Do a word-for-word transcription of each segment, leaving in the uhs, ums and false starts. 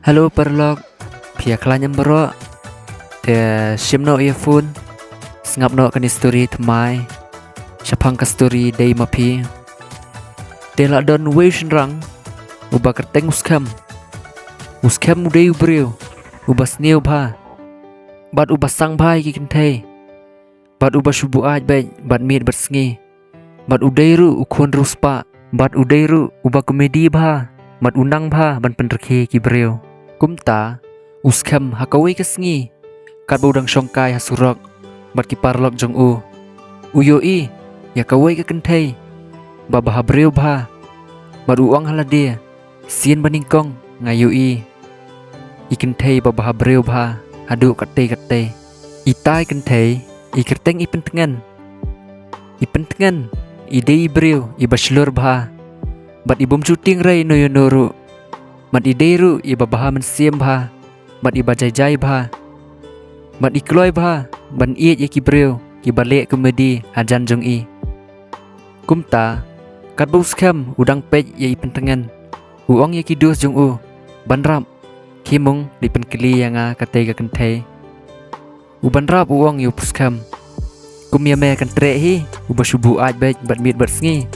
Hello paralok, phi ïa khlaiñ em baroh? Te shim noh ïa phone, sngap noh kane story thymmai. Shaphang ka story dei ma phi. Te la don uwei u shynrang uba kyrteng u Skhem. U Skhem u dei u briew uba sniew bha bad uba sang bha ïa ki kynthei, bad uba shu buaid beit bad miet bad sngi, bad u dei ruh u khun riewspah, bad u dei ruh uba komedi bha, bad u nang bha ban pynrkhie ki briew. Kumta u Skhem ha kawei ka sngi, katba u dang shong kai ha surok bad ki paralok jong u, u ïohi ïa kawei ka kynthei ba bha briew bha, bad u ong ha lade, sien ba nyngkong nga ïohi i kynthei ba bha briew bha haduh kattei kattei. Ita i kynthei i kyrteng i Pyntngen. I Pyntngen i dei i briew iba shlur bha, bad i bym ju tieng rei ïano ïano ruh, bad i dei ruh iba bha mynsiem bha, bad iba jai jai bha, bad i kloi bha ban ïeit ïa ki briew kiba leh komedi hajan jong i. Kumta katba u Skhem u dang peit ïa i Pyntngen, u ong ïa ki dost jong u, ban rap, khie mung, leit pynkylli ïa nga katei ka kynthei. U Banrap u ong ïa u Skhem, kum ïa me kan treh hi uba shu buaid beit bad miet bad sngi.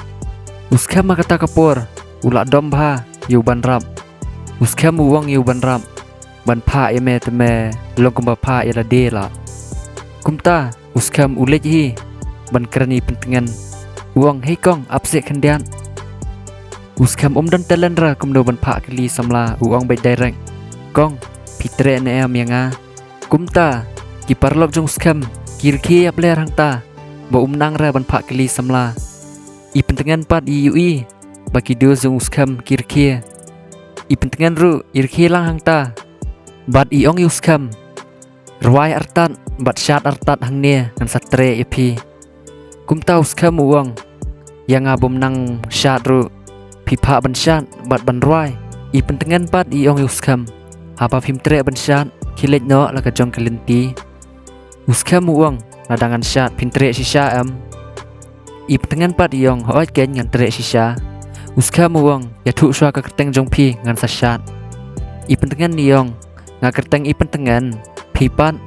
U Skhem ha kata ka por u la dom bha ïa u Banrap. U Skhem u ong ïa u Banrap, ban phah ïa me te me long kumba phah ïa lade la. Kumta u Skhem u leit hi ban kren ïa i Pyntngen. U ong, hei kong, ap seh khyndiat. U Skhem um don talent re kumno ban phah kylli samla, u ong beit direct, kong, phi treh ne em ïa nga? Kumta ki paralok jong u Skhem ki rkhie ïapler hangta ba um nang re ban phah kylli samla. I Pyntngen pat i ïohi ba ki dost jong u Skhem ki rkhie. I Pyntngen ruh i rkhie lang hangta bad i ong ïa u Skhem, rwai artat bad shad artat hangne, ngan sa treh ïa phi. Kumta u Skhem u ong, ïa nga bym nang shad ruh, phi phah ban shad bad ban rwai. I Pyntngen pat i ong ïa u Skhem, haba phim treh ban shad, khie leit noh la ka jong ka lynti. U Skhem u ong, lada ngan shad phin treh shisha em? I Pyntngen pat i ong, hooid keiñ, ngan treh shisha. U Skhem u ong, ïathuh shuwa ka kyrteng jong phi, ngan sa shad. I Pyntngen i ong, nga kyrteng i Pyntngen, phi pat?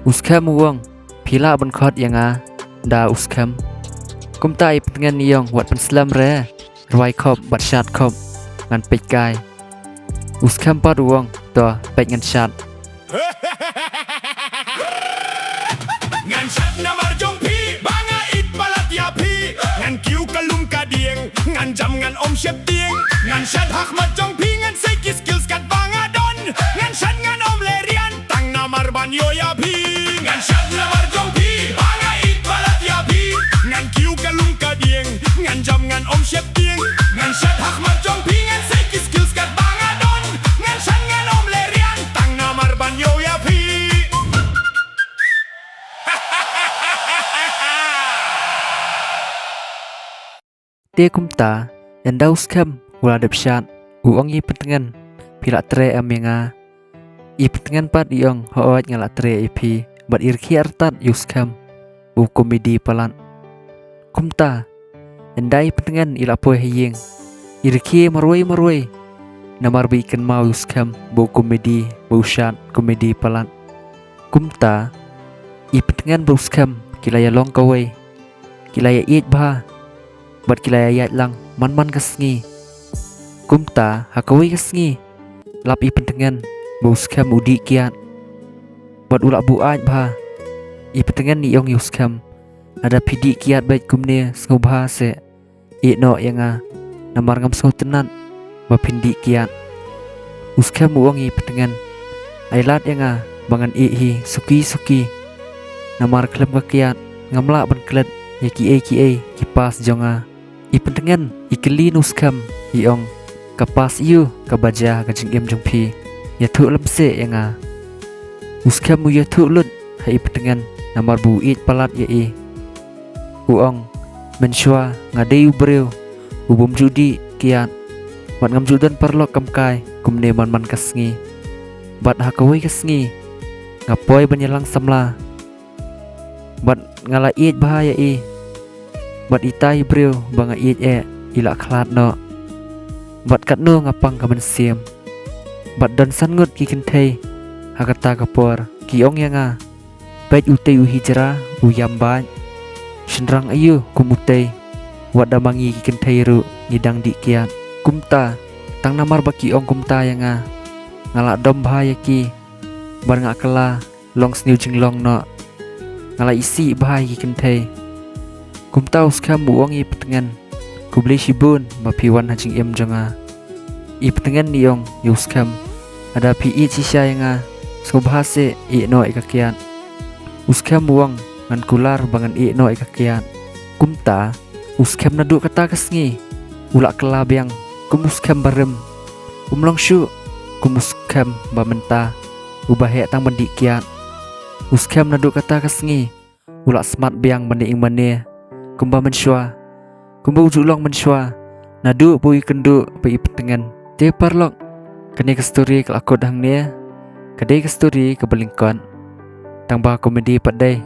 U Skhem u ong, phi lah ban khot ïa nga da u Skhem. Kumta i Pyntngen i ong, wat pynslem re, rwai khop bad shad khop, ngan peit kai. U Skhem pat u ong, to, peit ngan shad. Ngan shad namar jong phi ba nga ïeit palat ïa phi. Ngan kiew ka lum ka dieng, ngan jam ngan ym sheptieng. Ngan shad ha khmat jong phi, ngan sei ki skills katba nga don. Ngan shad ngan ym leh rian tang namar ban ïoh ïa phi. Ngan shad namar jong phi ba nga ïeit palat ïa phi. Ngan kiew ka lum ka dieng, ngan jam ngan ym sheptieng. Ngan shad ha khmat jong phi, ngan sei ki skills katba nga don. Ngan shad ngan ym leh rian tang namar ban ïoh ïa phi. Te kumta, ynda u Skhem u la dep shad, u ong ïa i Pyntngen, phi la treh em ïa nga? I Pyntngen pat i ong, hooid nga la treh ïa phi, bad i rkhie artat ïa u Skhem ba u komedi palat. Kumta, ynda i Pyntngen i la poi ha ïing, i rkhie marwei marwei, namar ba i kynmaw ïa u Skhem ba u komedi, ba u shad komedi palat. Kumta i Pyntngen bad u Skhem ki la ïa long kawei, ki la ïa ïeit bha bad ki la ïa ïaid lang man man ka sngi. Kumta ha kawei ka sngi, lap i Pyntngen ba u Skhem u dih kiad bad u la buaid bha. I Pyntngen i ong ïa u Skhem, lada phi dih kiad beit kumne, sngewbha seh, ïeh noh ïa nga, namar ngam sngewtynnat ba phin dih kiad. U Skhem u ong ïa i Pyntngen, ai lad ïa nga ba ngan ïeh hi suki suki, namar khlem ka kiad ngam lah ban klet ïa kiei kiei ki past jong nga. I Pyntngen i kylli na u Skhem, i ong, ka past aiu kaba jia ha ka jingim jong phi? Ïathuh lem seh ïa nga. U Skhem u ïathuh lut ha i Pyntngen namar ba u ïeit palat ïa i. U ong, mynshuwa nga dei u briew u bym ju dih kiad, bad ngam ju don paralok kamkai kumne man man ka sngi. Bad ha kawei ka sngi nga poi ban ïalang samla, bad nga la ïeit bha ïa i, bad itai i briew ba nga ïeit eh i la khlad noh. Bad katno nga pang ka mynsiem. Bad don san ngut ki kynthei ha kata ka por ki ong ïa nga, bad utei u hijra u ïam bad shynrang aïu kum utei. Wat da ma ngi ki kynthei ruh ngi dang dih kiad. Kumta, tang namar ba ki ong kumta ïa nga, nga la dom bha ïa ki, bad nga kylla long sniew jinglong noh. Nga la isih bha ïa ki kynthei. Kumta u skhem u ong ïa i Patngen, khublei shibun ba phi wan ha jingim jong nga. I Patngen i ong ïa u skhem, lada phi ïeit shisha ïa nga, sngewbha seh ïeh noh ïa ka kiad. U skhem u ong, ngan kular ba ngan ïeh noh ïa ka kiad. Kumta u skhem naduh kata ka sngi u la kylla biang kum u skhem barim. Um long shuh kum u skhem ba mynta uba heh tang ban dih kiad. U skhem naduh kata ka sngi u la smat biang ban ïeng mane kumba mynshuwa, kumba u ju long mynshuwa naduh ba u ïakynduh bad i Patngen. Te paralok, kane ka story ka la kut hangne. Ka dei ka story kaba lyngkot, tang ba komedi pat dei.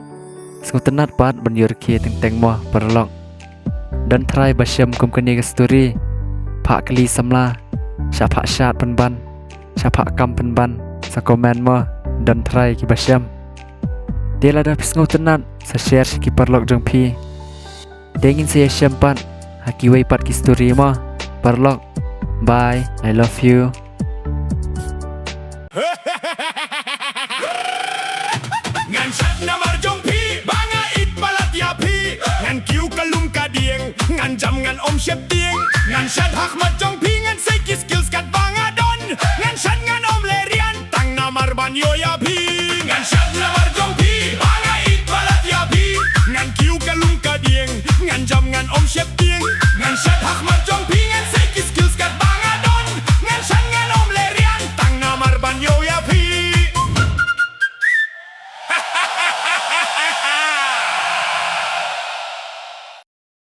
Sngewtynnat pat ban ïoh rkhie teng teng mo paralok. Don trai ba shem kum kane ka story, phah kylli samla, shah phah shad pynban, shah phah kam pynban, sa comment mo. Don trai kiba shem. Te lada phi sngewtynnat, sa share sha ki paralok jong phi. Te ngin sa ïashem pat ha kiwei pat ki story mo paralok. Bye, I love you. Ngan shad namar jong phi, ba nga ïeit palat ïa phi. Ngan kiew ka lum ka dieng, ngan jam ngan ym sheptieng. Ngan shad ha khmat jong phi.